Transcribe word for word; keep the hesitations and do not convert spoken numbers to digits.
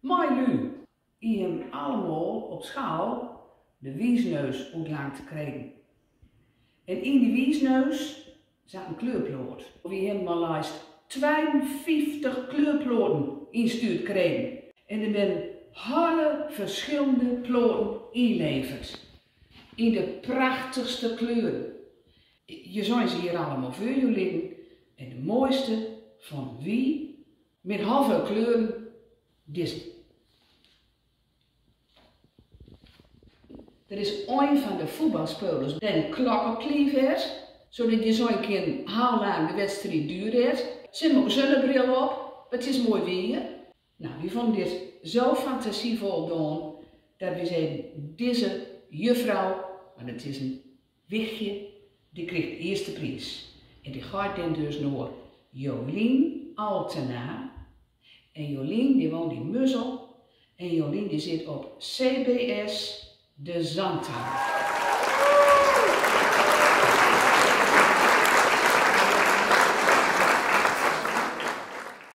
Mei lu, wi hem allemaol op schaol de wiesneus oetlang te kriegen. En in die wiesneus zat een kleurplaot. Wi hem maar liefst tweeënvieftig kleurplaoten instuurd kriegen. En er ben alle verschillende plaoten inleverd. In de prachtigste kleuren. Je zult ze hier allemaol veur je liggen. En de mooiste van wie, met heel veel kleuren, deze. Dat is een van de voetbalspelers. Een klok op het lief is, zodat je zo een keer heel lang de wedstrijd duurt. Zet maar een zonnebril op, het is mooi weer. Nou, wi vonden dit zo fantasievol dan, dat wi zeiden, deze juffrouw, want het is een wichtje, die kreeg de eerste prijs. En die gaat dan dus naar Jolien Altena. En Jolien, die woont in Mussel. En Jolien, die zit op C B S De Zandtang.